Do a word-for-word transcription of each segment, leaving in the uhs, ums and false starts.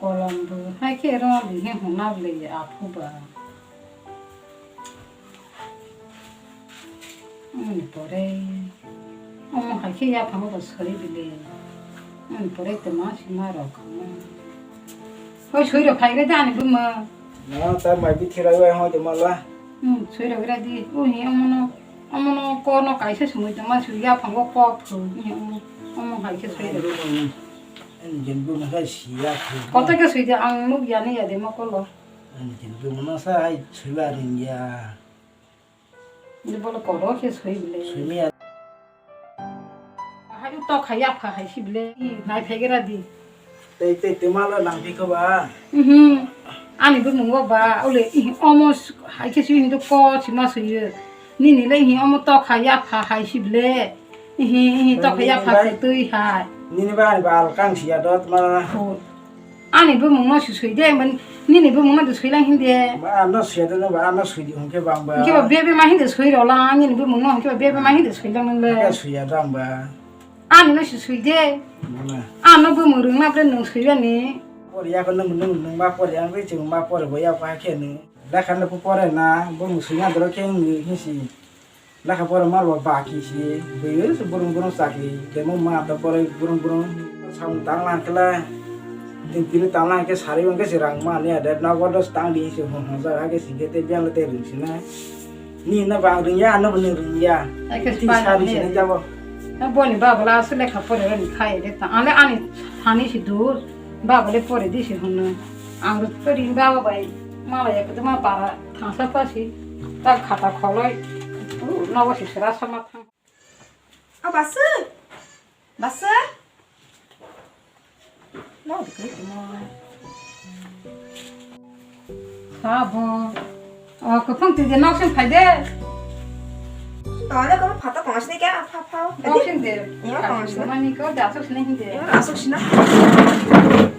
Kolom bo hai khe ro di he hwnna le aphu ba. Ani pore omo hai khe yaphango bo sori bile. Ani pore tma sima rok. Hoi soi rok khai re da ani buma. Na ta mai bi thirai wai ho de mala. Hmm, soi rok ra di. O hi omo no, omo no ko no kaisa sumui tma sui yaphango ko phu. Hi omo, omo hai khe soi rok. Ani jen buma khai siya phu. Koto khe sui de ang nuk ya ni ya de mo kolo. Ani jen buma no sa ai sui ba ring ya. Ni bole koro khe sui bile. Sui mi ya. Hai tok hai yapha hai si bile. Nai phegera di. Tei tei tei malo nang phi kho ba. Mhm. Ani bumung bo ba ole omo hai khe sui hindu ko sima sui. Nini le hi omo tok hai yapha hai si bile. Hi hi tok hai yapha khe tui hai. Nini ba ani ba alkang siya dot ma. Ani bumung no sui de, nini bumung no sui lang hinde. Ba ano sui de no ba ano sui di hongke bang ba. Hingke ba bebe ma hinde sui ro lang, nini bumung no hingke ba bebe ma hinde sui lang nang le. Hingke sui ya dang ba. Ani no sui de. Mana. Ano bumung rung na bre nung sui ani. Pori ya ko nung nung nung ma pori ang ri chung ma pori bo ya pa khe nung. Lekha no pore na bumung sui na doro khe nung hi si. Lekha pora mar ba baki si, bwrwi se burung burung chakri, demo ma ta pore burung burung samung tang lang khe la, tin tini tang lang khe sari wng khe se rang ma le, de nogo dos tang di se hon hon jaga khe singkhe te biang le te ring sina. Ni na bang ring ya, ano bo ni ring ya. Ai khe ti spa sari ni. Sina jabo. Na boni baba la asle lekha pore ni khai de ta. Ale ani thani si dur, baba le pore di si hon. Ang ru pore ni baba bai, mala ya kuduma para. Thangsa pasi, tak khata kholoi, nogo si sera sama thang. O basu, basu. No dikri timo. Sabo. O, kuphung tide nok sing phai de. Tole ko phata kong asne kya, pha, pha. Nok sing de. Nok kong asne. Mani ko da sok sine hinde. Asok sina.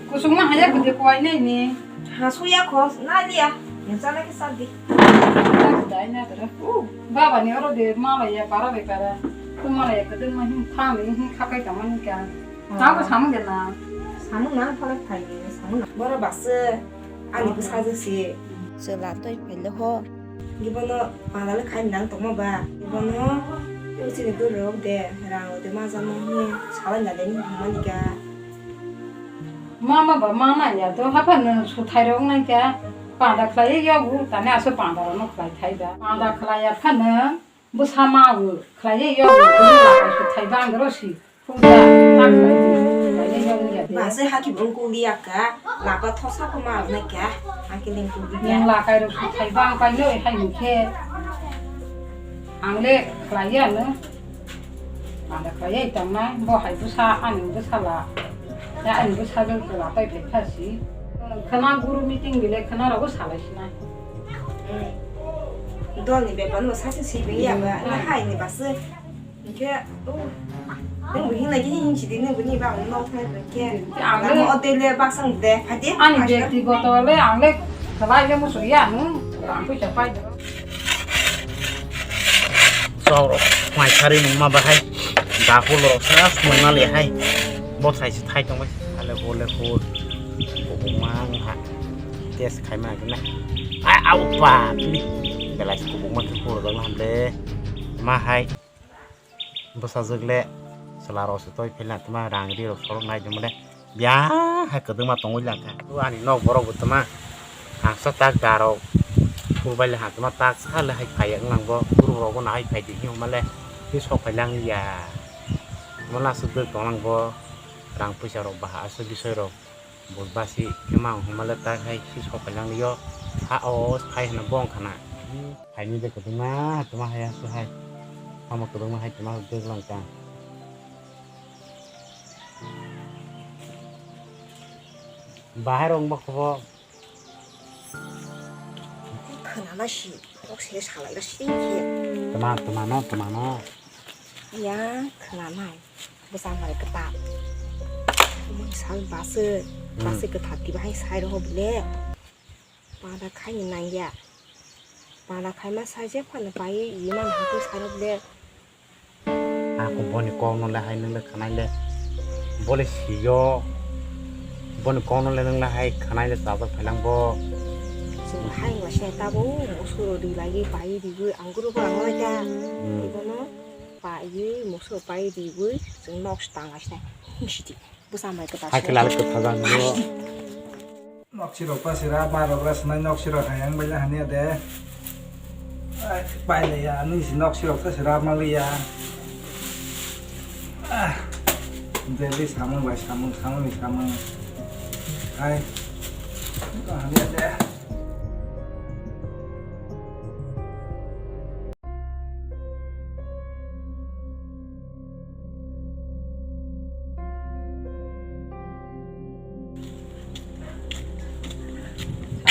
Kusung ma haya kude kwai nei ni. Ha, suya kho, na liya. Ni chana ke sadi. Dai na dara. Uh, baba ni oro de mala ya para be para. Tu mala ya kedeng ma hin thang ni hin khakai ta man ka. Ta ko samung de na. Samung na phala phai ni, samung na. Boro bas ani bwsajwk si. Chwla toi phai le ho. Gibono pala le khai nang tongma ba. Gibono usi ni dur rok de, rang rok de ma jamo hin salai na le ni huma ni ka. Mama ba mama ya do hapha no suthai rok nai kya panda khlai yagu tani aso panda rok no khlai thai da panda khlai ya phano bwsa ma bu khlai yagu suthai bang ro si phung ya ta khlai di khlai yagu ya de. Ba se haki bung ku liya ka laba thosa ko ma nai kya haki ling ku liya. Nang lakai rok suthai bang pai noi hai ni khe ang le khlai ya no. Panda khlaiwi tongnai, bo hai bwsa, ani bwsala. Ya ani bwsajwk chwla tei phaikha si. Khwna guru meeting bile khwna rogo salai sinai. Dolni bepar no sachi si bini ya ba, na hai ni basu. Hingke, oh, nang bo hinlai khe hinsidi nang bini ba ang nok thai hingke. Ang le o dele baksang de, phai de. Ani bektigoto le ang le khlai le musu ya nung, ang puisa pai de. Chok rok mai sari nung ma bahai. Dapul rok sa nung na le hai. Bo sai se thai tong bai. Ale bo le ko. Ko ma ha. Test khai ma na. Ai au pa. Belai ko ma ke ko rok ham le. Ma hai. Bwsajwk le chwla rok se toi phela tma rang ri rok sorok nai tongma le. Biya hai kwdwma tongwi lang kha. O ani nok borok bo tma hangsa tak da rok phul bai le hangtoma tak sa le hai phai wng lang bo guru rok bo no hai phai di hinma le hi sok phai lang ya. Mo la swk dwk tong lang bo rang puisa rok baha aswk bisoi rok bo basi khe ma hinma le tak hai si sok phai lang yo ha o phai hwna bo wng khana. Hai ni de kwdwma tma hai aswk hai omo kwdwma hai tma dwk lang kha. Bahai rok wngba khe bo. Khwnana si, kok se salai ra sini khe. Tma, tma no, tma no. Ya, khwnanai. Bwsa mare kwtal. Mui sal base, hmm, base kwthar tiba hai sai rw bile. Panda khai ni nangya. Panda khai ma sai je phano pai yi man hakhe sai rw bile. Ako boni kok no le hai nung le khanai le. Bo le siyo. Bono kono le nang la hai khanai le tabok phailang bo. Chwng hai ma se tabo musuro di lagi pai di gwi angkuru bo ang lai ta. Hmm. Ibono pai musuro pai di gwi chwng nok stang asna. Sidi. Bwsa mai kwtal. Hai se. Kwtal kwtal jang bo. Nok sirok ta sira, barok ra swnai nok sirok hai ang bai la hania de. Ai, pai le ya, ani si nok sirok ta sira ma le ya. Ah, daily samung bai samung, samung ni samung. Hai, hania de.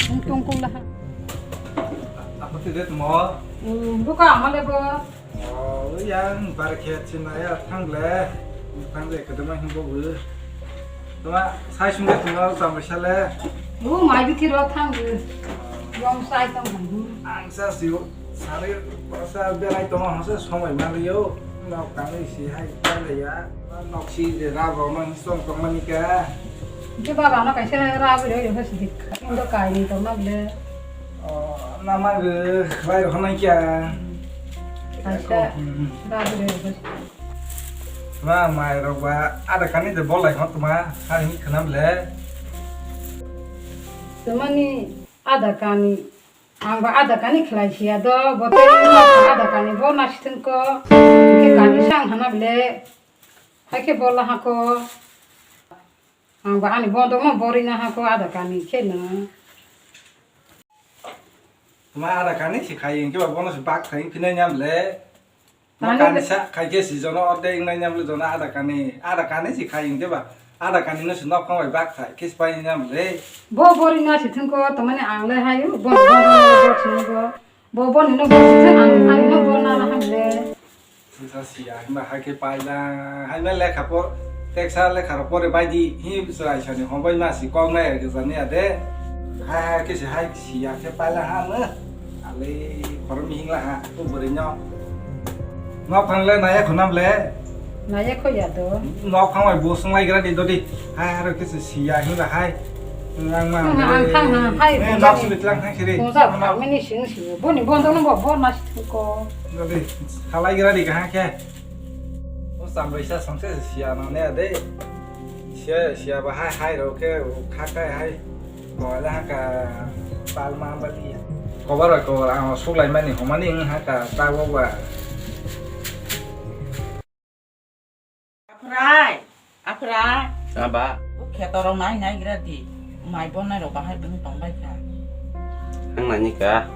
Ang tungkol laha. Apa tidak mau? Hmm, buka amal ya, Bro. Oh, yang bar khe chinaya thangle. Thangle kedema himbo bu. Tuma sai sungge tuma sambai sale. Oh, mai bithi ro thang bu. Yong sai tong bu. Ang sa siu. Sari basa berai tongo hwnse somoi manliyo, nok tangwi si hai pailaiya, nok si je rab rok no hinsong tongmani ka. Hwnkhe baba no kaisa rab rwi rwi hwnse dik, indo kainwi tongma bwle. O, nama rw khlai rw hwnai kya. Kaisa rab rwi rwi hwnse. Ma mai rok ba ada kani de bolai hwn tuma, hari ni khwnam le. Tumani ada kani. Ang ba ada kani khlai siya do, bo tei wngma kha ada kani bo nasithwng ko, hwnkhe kani sang hana bile, hai khe bo laha ko, ang ba ani bondok no borwi na ha ko ada kani khe no. Tuma ada kani si khai hwnkhe ba bono si bak khai phinai nya bile. Tani Makani be- sa khai khe si jono ordek wngnai nya bwle jono ada kani, ada kani si khai hwnkhe ba, ada kani no si nok phang bai bak khai khe si pai nya bwle. Bo bori na si thung ko, tamani ang le hayu, bo, bo, bo, bo, bo, bo, bo, bo ni no bo si thung, ang, ang no bo na na ham le. Sisa si ya, hima hai khe pai na, hai ma lekha por, teksa lekha rok pore bai di, hi chwrai sani hom bai ma si kok nai ya gajani ya de. Hai hai khe si hai si ya khe pai la ha no. Ale, khorok mihing la ha, o bwrwi no. Nok phang le naya khunam le. Naya kho ya do. Nok phang bai bo swng lai gra di dodi. Hai, haro kisa siya hing la hai. Nang ma. Ang thang ha, hai. Eh, nok sibit lang thang siri. Kung sa, mini sing sing. Bo ni bo dong bo, bo na sing ko. Dodi, halai gra di kaha khe. O sambai sa samse siya no ne de. Siya, siya ba hai, hai ro khe, kha khai hai. Koila haka palma bali. Kobar bai kobar ang suklai mani homani wng haka tago ba. Afrai, afrai. Saba. O kheto rok nai nai gra di. Mai bonai rok bahai bung tong bai kha. Ang nani ka.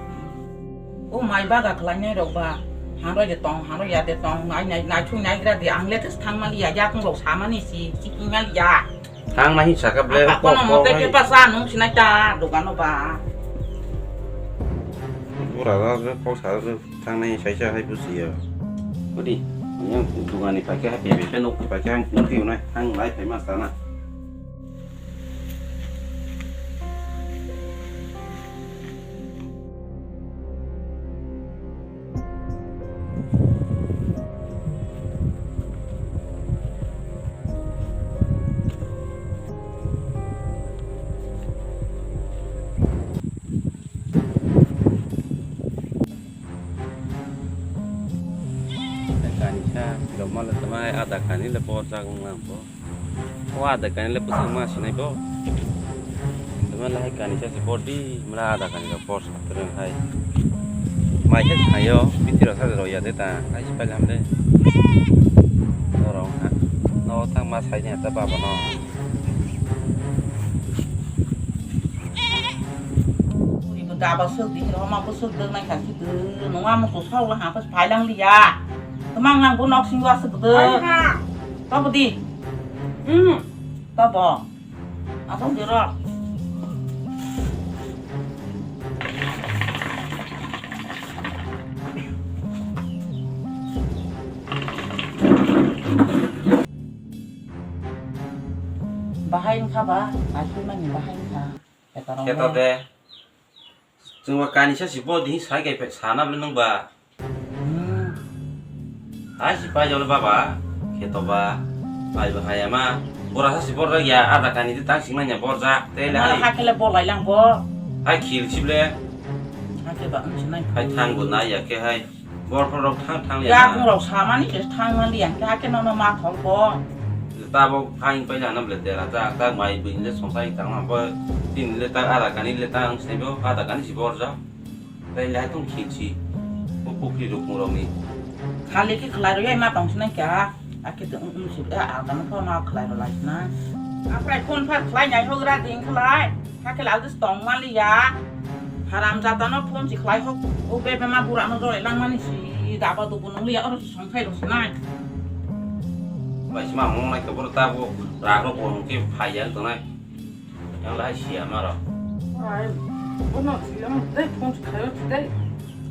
O mai baga khlai nai rok ba. Hangroi de tong, hangroi ya de tong, nai nai nai thung nai gra di. Ang le thus thang mali ya, yakung rok samani si, si thung mali ya. Thang nahi saka ble. Apa kono mote ke pasa nung sinai ta dogano ba. Ura ra ra kok sa ra thang nahi sai sa hai busi ya. Odi, yang dogani pakai hai bebe pe nok pakai ang kunti unai thang lai pe mas tana. Kani sa, lo malo tamai ada kani le bo jagung lam bo. O ada kani le bwswk ma sinai bo. Tuma le hai kani sa se body mla ada kani rok bor sa twrwng hai. Mai khe sayo, bithi rok sa rw ya de ta, hai se paile ham de. Norok ha, no thang ma sai ni ata baba no. Uri bo daba sok di, roma bo sok dek nai kha si de, nungma mo to sok la ha pas phai lang liya. Tamang lang bo nok sing wa sok de. Ai ha. To bo di. Hmm. To bo. Asong di ro. Bahai wngkha ba, aswk mani bahai wngkha. Kheto rok Kheto de. Chwng ba kani sa si bo di sai kai sana bwle nung ba. Hmm. Hai si pai jole baba. Kheto ba. Pai ba hai ama. Bora sa si borjak ya, ada kani di tang sing nanya borjak. Tei le hai. Hakhe le bolai lang bo. Hai khil sib le. Hakhe ba wng sinai. Hai thang bo nai ya khe hai. Bor phor rok thang thang ya. Ya bung rok samani se thang mani ya khe hakhe nono ma thol bo. Tabok phaing paila hanam le dera ta ta mai buini le songsai tang ma bo. Tin le ta ada kani le tang sini bo ada kani si borjak. Tei le hai tong khil si. Bo pukri rok murok ni. Khali khe khlai rok ya ma tong sinai kya. Akhe tong um si ya ada no pho ma khlai rok lai sinai. Aprai phone phar khlai nai hogra ding khlai. Hakhe lal dis tong mali ya. Haram jata no phone si khlai hok. O bebe ma bura no dole lang mani si daba dubu nung liya oro si song khai ro sinai. Bai sima mong nai khe boro ta bo rag ro bo hong khe phai ya tongnai. Yang lai sia ma ro. Ai, bono si yang dai phone si khlai ro si dai.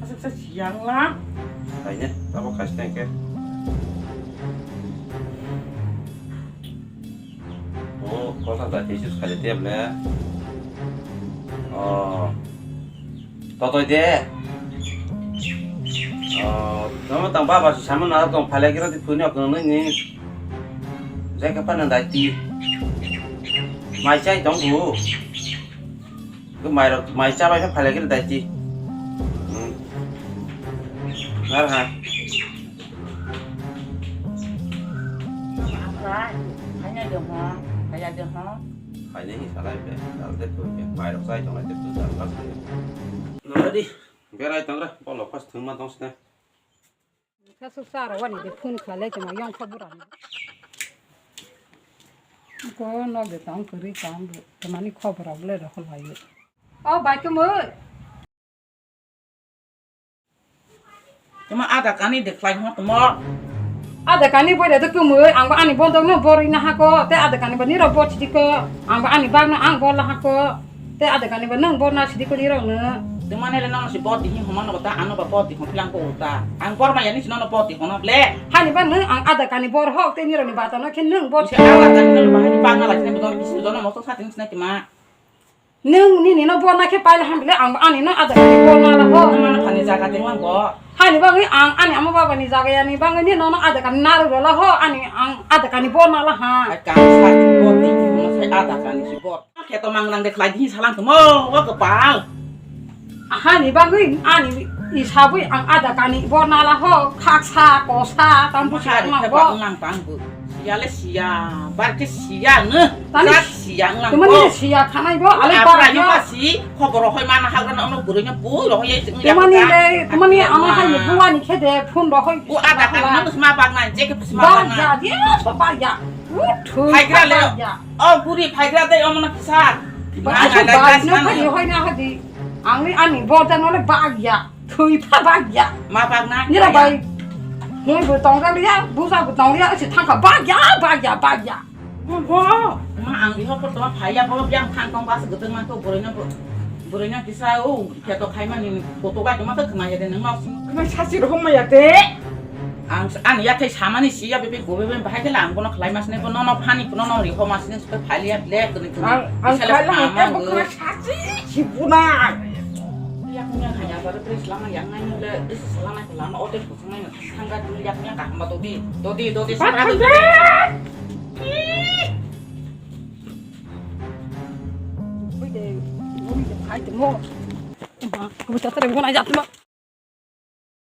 Asuk sa si yang la. Hai ne, ta bo khai sinai khe. O, kotha da thesis khali tep le. O, totoi de. O, tamo tang baba si sama na tong phalai kira di phuni okno ni. Jai ka pana dai ti. Mai chai tong bu. Ko mai rok, mai chabai khe phalai khe dai ti. Hmm. Ngar ha. Phainai de ho, phaiya de ho. Phainai hi salai be, dal de thoi be, mai rok chai tongnai de thoi dal dal thoi. Nang di. Berai tongra, bolo pas thwngma tong sne. Khe suk sa rw ani de phone khlai lai tongma yong kho bwrang. Ko nok de tong kwrwi tong bo, tamani khobor rok le rw lai. O bai kwmwi. Tamo ada kani de khlai ho tamo. Ada kani boi de kwmwi, ang bo ani bondok no borwi na ha ko, te ada kani bo nirok bo chidi ko, ang bo ani bag no ang bor la ha ko. Te ada kani ba nwng bor na sidi koni rok no. Te mane le nang si bor di hi homa no ta ano ba bor di hom philang ko ta. Ang bor ma yani si no bor di hono ble. Hani ba nwng ang ada kani bor hok te nirok ni bata no khe nwng bor. Te ala kani no ba hani bang na la sine bodon bisi jono mosto sa tin sine ma. Nwng nini no bor na khe pai la ham ble ang ani no ada kani bor na la ho. Nwng ano phani jaga tenglang bo. Hani bagwi ang ani ama baba ni jaga yani bagwi ni nono ada kani naru rola ho ani ang ada kani bor na la ha. Ai kang sa bor di mo sai ada kani si bor. Kheto mang nang de khlai di salang tamo o kepal. Hani bagwi ani isabwi ang ada kani bor na la ho khaksa kosa tambu sa ma bo. Nang tang bu. Siya le siya, bar ke siya ne. Tani siya nang. Tumani siya khanai bo ale bar ya. Si khobor rohoi mana hagra na ono gurui na bui rohoi ya. Tumani le, tumani ama hai ni buani khede phone rohoi. Bu ada kan nang sma bag na je ke sma bag na. Ya, dia so bag ya. Uthu. Hai gra le. O guri phaigra dei omono kisa. Ba, ba, no, phai, hoi na hadi. Ang ni ani borda no le bag ya. Thui pha bag ya. Ma bag na. Nira bai. Hoi bo tong ga ya, busa bo tong ya, si thang kha bag ya, bag ya, bag ya. Bo, bo. Ma ang di hokor to phai ya, bo biang thang tong ba se gotong ma to boroi na bo. Boroi na kisa o. Khe to khaimani koto bai tongma khe khna ya de nang nao sing. Khna sasi rohom ma ya de. Ang s-, ani yathai samani si ya bebe go bebe bahai khe la ang bono khlai mas ne bono no phani bono no ri ho mas ne spe phali ya ble kuni kuni. Ang, ang khala ma ke bo khna sasi si buna. Ya kunya khanya bar pre selama yang nai le is selama lama ote khusung nai thangga dulu ya kunya kaham ba dodi dodi dodi. Ba sara thangga. Oi de, oi de khai temo. Ma, ko ta tare bona jat ma.